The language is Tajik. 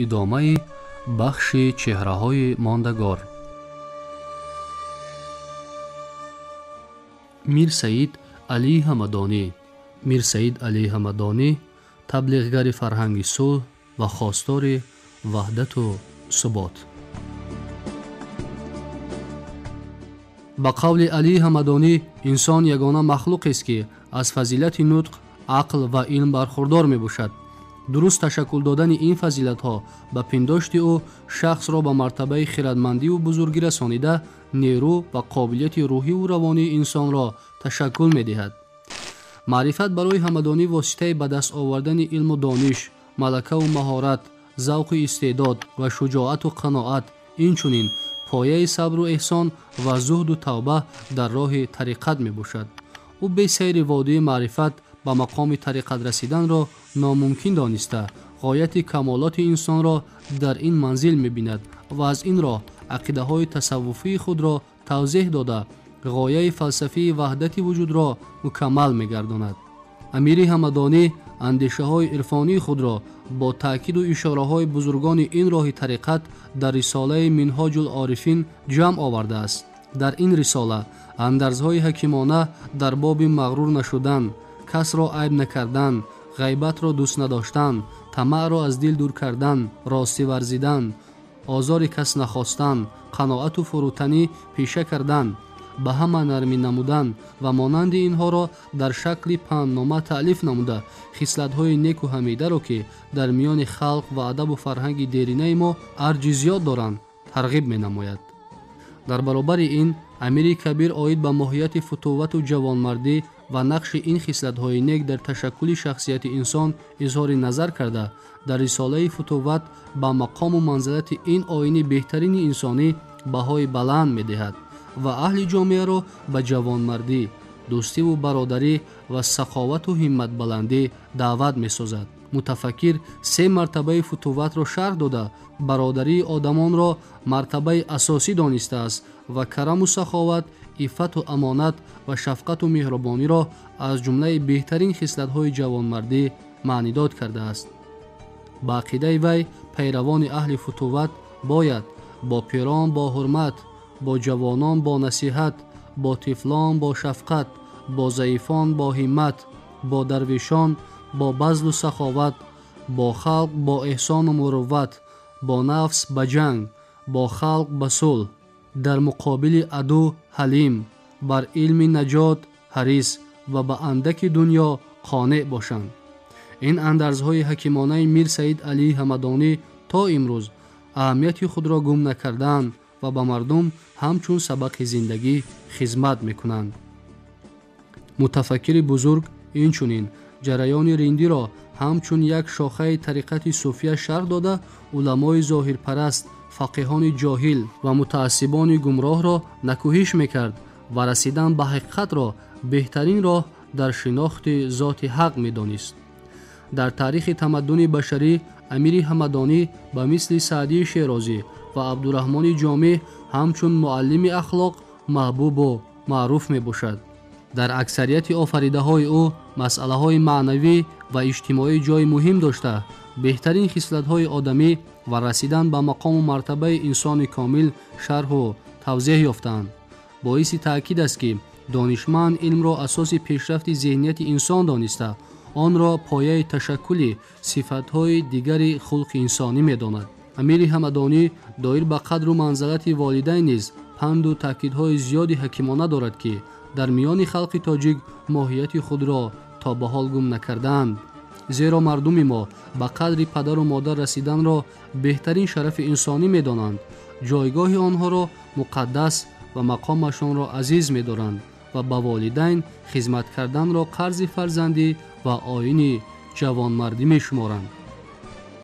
Идомаи бахши чеҳраҳои мондагор. Мир Саид Алии Ҳамадонӣ. Мир Саид Алии Ҳамадонӣ таблиғгари фарҳанги сулҳ ва хостори ваҳдату субот. Ба қавли Алии Ҳамадонӣ, инсон ягона махлуқест, ки аз фазилати нутқ, ақл ва илм бархурдор мебошад. Дуруст ташаккул додани ин фазилатҳо ба пиндошти ӯ шахсро ба мартабаи хирадмандиву бузургӣ расонида, нерӯ ва қобилияти рӯҳиву равонии инсонро ташаккул медиҳад. Маърифат барои Ҳамадонӣ воситаи ба даст овардани илму дониш, малакаву маҳорат, завқу истеъдод ва шуҷоату қаноат, инчунин пояи сабру эҳсон ва зуҳду тавба дар роҳи тариқат мебошад. Ӯ бе сайри водии маърифат ба мақоми тариқат расиданро номумкин дониста, ғояти камолоти инсонро дар ин манзил мебинад ва аз ин роҳ ақидаҳои тасаввуфии худро тавзеҳ дода, ғояи фалсафии ваҳдати вуҷудро мукаммал мегардонад. Амири Ҳамадонӣ андешаҳои ирфонии худро бо таъкиду ишораҳои бузургони ин роҳи тариқат дар рисолаи Минҳоҷул орифин ҷамъ овардааст. Дар ин рисола андарзҳои ҳакимона дар боби мағрур нашудан, касро айб накардан, ғайбатро дӯст надоштан, тамаъро аз дил дур кардан, ростӣ варзидан, озори кас нахостан, қаноату фурӯтанӣ пеша кардан, ба ҳама нармӣ намудан ва монанди инҳоро дар шакли панднома таълиф намуда, хислатҳои неку ҳамидаро, ки дар миёни халқ ва адабу фарҳанги деринаи мо арҷи зиёд доранд, тарғиб менамояд. Дар баробари ин, Амири Кабир оид ба моҳияти футувату ҷавонмардӣ ва нақши ин хислатҳои нек дар ташаккули шахсияти инсон изҳори назар карда, дар рисолаи футуват ба мақому манзилати ин оини беҳтарини инсонӣ баҳои баланд медиҳад ва аҳли ҷомеаро ба ҷавонмардӣ, дӯстиву бародарӣ ва саховату ҳимматбаландӣ даъват месозад. Мутафаккир се мартабаи футуватро шарҳ дода, бародарии одамонро мартабаи асосӣ донистааст ва караму саховат, иффату амонат ва шафқату меҳрубониро аз ҷумлаи беҳтарин хислатҳои ҷавонмардӣ маънидод кардааст. Ба ақидаи вай, пайравони аҳли футуват бояд бо пирон бо ҳурмат, бо ҷавонон бо насиҳат, бо тифлон бо шафқат, бо заифон бо ҳиммат, бо дарвешон бо базлу саховат, бо халқ бо эҳсону мурувват, бо нафс ба ҷанг, бо халқ ба сулҳ, дар муқобили аду ҳалим, бар илми наҷот ҳарис ва ба андаки дунё қонеъ бошанд. Ин андарзҳои ҳакимонаи Мир Саид Алии Ҳамадонӣ то имрӯз аҳамияти худро гум накарданд ва ба мардум ҳамчун сабақи зиндагӣ хизмат мекунанд. Мутафаккири бузург инчунин ҷараёни риндиро ҳамчун як шохаи тариқати суфия шарҳ дода, уламои зоҳирпараст, фақиҳони ҷоҳил ва мутаассибони гумроҳро накӯҳиш мекард ва расидан ба ҳақиқатро беҳтарин роҳ дар шинохти зоти ҳақ медонист. Дар таърихи тамаддуни башарӣ Амири Ҳамадонӣ ба мисли Саъдии Шерозӣ ва Абдураҳмони Ҷомӣ ҳамчун муаллими ахлоқ маҳбубу маъруф мебошад. Дар аксарияти офаридаҳои ӯ масъалаҳои маънавӣ ва иҷтимоӣ ҷои муҳим дошта, беҳтарин хислатҳои одамӣ ва расидан ба мақому мартабаи инсони комил шарҳу тавзеҳ ёфтаанд. Боиси таъкид аст, ки донишманд илмро асоси пешрафти зеҳнияти инсон дониста, онро пояи ташаккули сифатҳои дигари хулқи инсонӣ медонад. Амири Ҳамадонӣ доир ба қадру манзалати волидайн низ панду таъкидҳои зиёди ҳакимона дорад, ки дар миёни халқи тоҷик моҳияти худро то ба ҳол гум накардаанд. Зеро мардуми мо ба қадри падару модар расиданро беҳтарин шарафи инсонӣ медонанд, ҷойгоҳи онҳоро муқаддас ва мақомашонро азиз медоранд ва ба волидайн хизмат карданро қарзи фарзандӣ ва оини ҷавонмардӣ мешуморанд.